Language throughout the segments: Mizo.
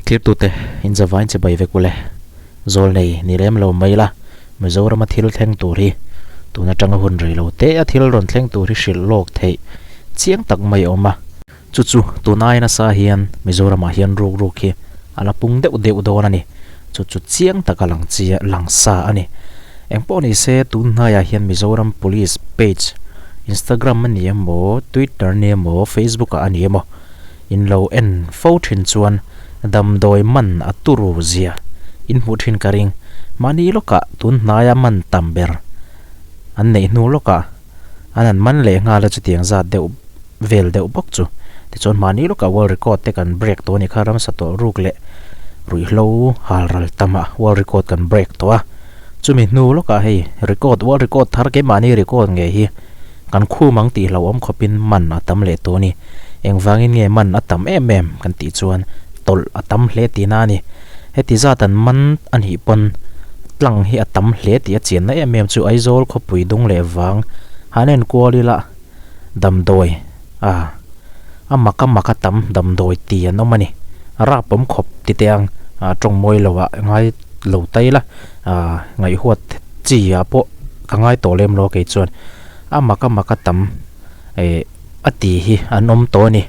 Thlirtute in zavain chibai vek ule. Zawl nei ni lem lo mai la, Mizorama thil thleng tur hi tun atanga hun rei lo te a thil rawn thleng tur hi hrilh lawk theih chiang tak mai a awm a. Chu chu tun ai nasa hian Mizoramah hian ruk ruk hi a la pung deuh deuh dawn a ni. Chu chu chiang taka lang chi lang sa a ni. Engpawh ni se tun hnaiah hian Mizoram Police page Instagram a ni emaw, Twitter a ni emaw, Facebook ah a ni emaw in lo en fo thin chuan damdawi man a turu zia in hmuh thin ka ring. Mahni lawkah tun hnaia man tam ber an neih hnu lawkah An han man leh nghal a chutiang zat deuh vel deuh bawk chu. Tichuan mahni lawkah world record te kan break tawh a ni kha ramsa tawh ruk leh ruihhlo hal ral tamah world record kan break tawh a. Chumi hnu lawkah hei record world record thar keimahni record nge hi kan khum ang tih hlauhawm khawpin man a tam leh tawh a ni. Engvangin nge man a tam em em kan tih chuan tawlh a tam hle tihna a ni. Heti zat an man a nih pawn tlang hi a tam hle tih a chianna em em chu Aizawl khawpui dung leh vang han en kual ila damdawi a a mak a mak a tam damdawi ti an awm a ni. Rap awm khawp ti teh ang a tawng mawi lo ah ngai lo ta ila a ngaihhuat chi ah pawh ka ngai tawh lem lo kei chuan a mak a mak a tam eh a ti hi an awm tawh a ni.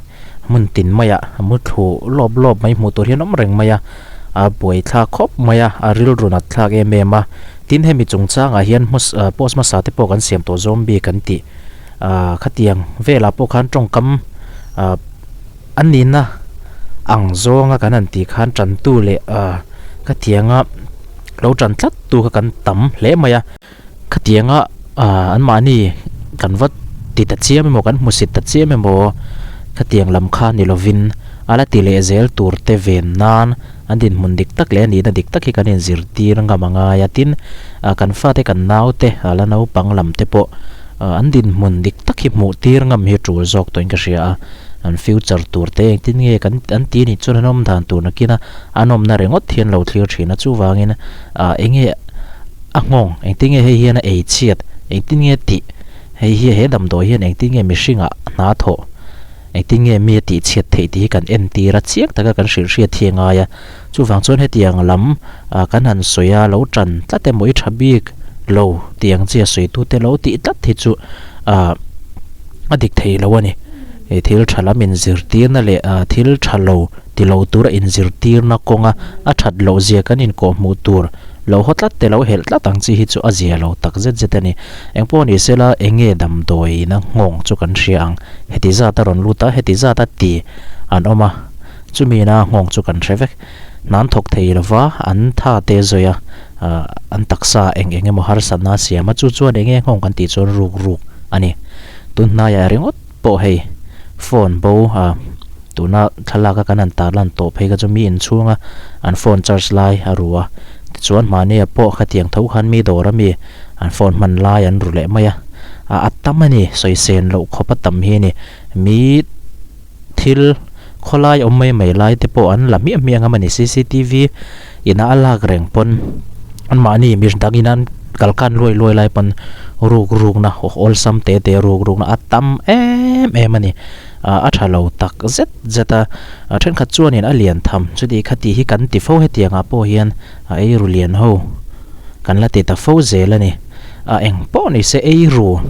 Hmun tin maiah a mu thlu lawp lawp mai hmuh tur hian awm reng mai a, a buai thlak khawp mai a, a rilru nat thlak em em a. Tin hemi chungchangah hian hmas post hmasa te pawh kan siam tawh zombie kan tih ah khatiang velah pawh khan tawngkam ah an nihna ang zawnga kan han tih khan tantu leh ah khatianga lo tan tlat tu kha kan tam hle mai a. Khatianga ah anmahni kan va ti ta chiam emaw kan hmusit ta chiam emaw khatiang lam kha ni lovin a la ti leh zel tur te ven nan an dinhmun dik tak leh a nihna dik tak hi kan inzirtir ngam a ngai a tin ah kan fate kan naute a la naupang lam te pawh ah an dinhmun dik tak hi hmuh tir ngam hi tul zawk tawhin ka hria a an future tur te engtin nge kan an ti nih chuan an awm dan tur nakin a an awmna ringawt hian lo thlir thin a chuvangin ah enge A nghawng, engtin nge hei hian a ei chhiat, engtin nge tih, hei hi he damdawi hian engtin nge mihringah hna thawh, engtin nge mi a tih chhiat theih tih hi kan entir a, chiang taka kan hrilh hriat hi a ngai a. Chuvang chuan hetiang lam kan han sawi a, lo tan tlat emaw i tha bik lo tih ang chi a sawitute lo tih tlat hi chu a dik thei lo a ni. Thil tha lam inzirtirna leh thil tha lo ti lo tura inzirtirna kawnga a that loh zia kan inkawhhmuh tur lo haw tlat te lo helh tlat ang chi hi chu a zia lo tak zet zet a ni. Engpawh ni sela enge damdawiina nghawng chu kan hria ang. Heti zat a rawn lut a, heti zat a ti an awm a, chumina nghawng chu kan hre vek. Hna an thawk thei lova, an tha te zawi a, an taksa eng eng emaw harsatna a siam a, chu chuan enge nghawng kan tih chuan ruk ruk a ni. Tun hnaiah ringawt pawh hei phone bo a tuna thlalak a kan han tar lan tawh phei kha chu mi inchhunga an phone charge lai a ru a tichuan mahnia pawh khatiang tho khan mi dawr ami an phone hman lai an ru leh mai a a tam a ni sawi sen loh khawp a tam hi a ni mi thil khawlai awm mai mai lai te pawh an la hmiah hmiah ang a ni cctv ina a lak reng pawn anmahni mi dang in an kal khan luai luai lai pawn ruk ruk na awlsam te te ruk ruk na a tam em em a ni ah a tha lo tak zet zet a a thenkhat chuanin a lian tham chuti khati hi kan ti fo hetiang ah pawh hian a eiru lian ho kan la ti ta fo zel a ni a eng pawh ni se eiru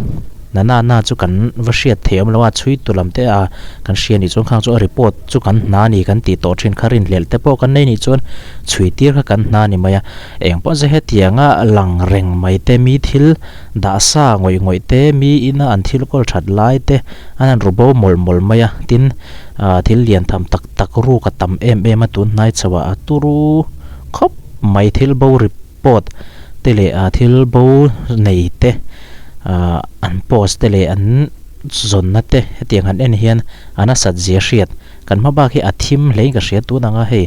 Na na na chu kan va hriat thei awm lo a, chhui tu lam te a kan hria nih chuan khang chu a report chu kan hna a ni kan tih tawh thin kha rinhlelh te pawh kan nei nih chuan chhui tir kha kan hna a ni mai a. Eng pawh chu hetianga lang reng mai te mi thil dah sa ngawih ngawih te mi ina an thil kawl that lai te an han ru bo mawlh mawlh mai a, tin ah thil lian tham tak tak ruk a tam em em a tun hnai chho ah a turu khawp mai thil bo report te leh ah thil bo nei te. ah an post te leh an zawnna te hetiang han en hian a nasat zia hriat kan hma bak hi a thim hlein ka hria tun anga hei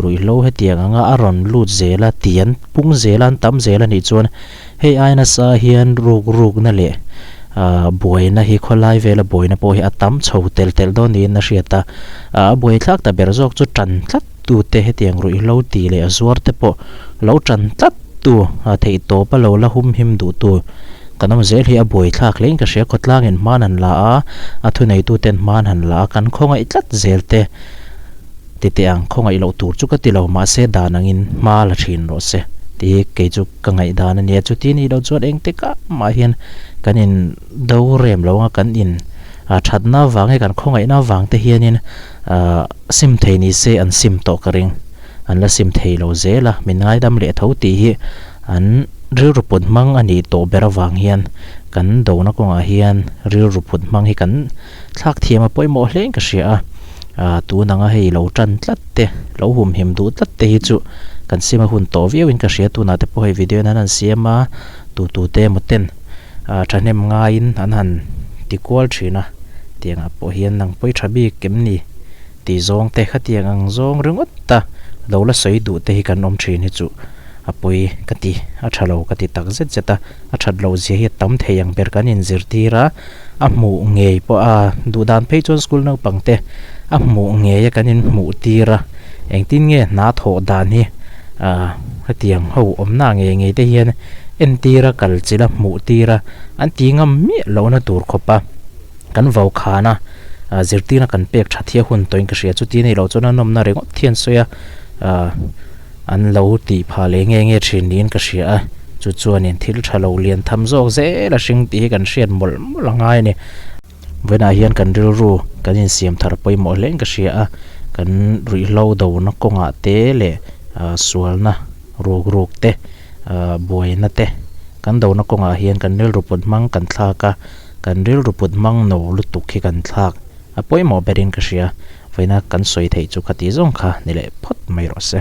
ruihhlo hetiang anga a rawn lut zel a ti an pung zel a an tam zel a nih chuan hei ai nasa hian ruk rukna leh ah buaina hi khawlai vela buaina pawh hi a tam chho telh telh dawn niin a hriat a ah a buaithlak ta ber zawk chu tan tlat tute hetiang ruihhlo ti leh a zuar te pawh lo tan tlat. Tu a theih tawp a lo la hum him duh tu kan awm zel hi a buai thlak hlein ka hria khawtlangin hman han la a, a thuneitu ten hman han la a, kan khawngaih tlat zel te Ti teh ang, khawngaih loh tur chu ka ti lo, mahse dan angin hma la thin rawh se tih hi kei chu ka ngaihdan a nia. Chuti nih loh chuan engtikah mah hian kan in do rem lo anga kan in thatna avang nge kan khawngaihna avang te hianin ah sim thei ni se an sim tawh ka ring. An la sim thei lo zel a, min ngaidam leh tho tih hi an rilru put hmang a nih tawh ber avang hian kan dona kawngah hian rilru put hmang hi kan Thlak thiam a pawimawh hle in ka hria a, ah tun anga hei lo tan tlat te, lo humhim duh tlat te hi chu kan sim a hun tawh viau in ka hria tunah te pawh hei video in an han siam a, tu tu te emaw ten ah thahnem ngaiin an han ti kual thin a, tiangah pawh hian nang pawi tha bik em ni tih zawng te khatiang ang zawng ringawt a lo la sawi duh te hi kan awm thin hi chu a pawi ka ti, a tha lo ka ti tak zet zet a, a that loh zia hi a tam thei ang ber kan inzirtir a. A hmuh ngei pawh a duh dan phei chuan school naupang te a hmuh ngei a kan in hmuh tir a engtin nge hna thawh dan hi ah hetiang ho awmna ngei ngei te hian entir a kal chilh a hmuh tir a an ti ngam miah lohna tur khawp a kan vau khan a ah zirtirna kan pek that hi a hun tawhin ka hria chuti anih loh chuan a nawmna ringawt hian sawi a ah. An lo tih phah leh nge nge thin niin ka hria a, chu chuanin thil tha lo lian tham zawk zel a hring tih hi kan hriat mawlh mawlh a ngai a ni. Vawiinah hian kan rilru kan insiam thar pawimawh hle in ka hria a, kan ruihhlo dona kawngah te leh sualna ruk ruk te buaina te kan dona kawngah hian kan rilru put hmang kan thlak a, kan rilru put hmang no lutuk hi kan thlak a pawimawh berin ka hria. Vawiina kan sawi theih chu khati zawng kha ni leh phawt mai rawh se.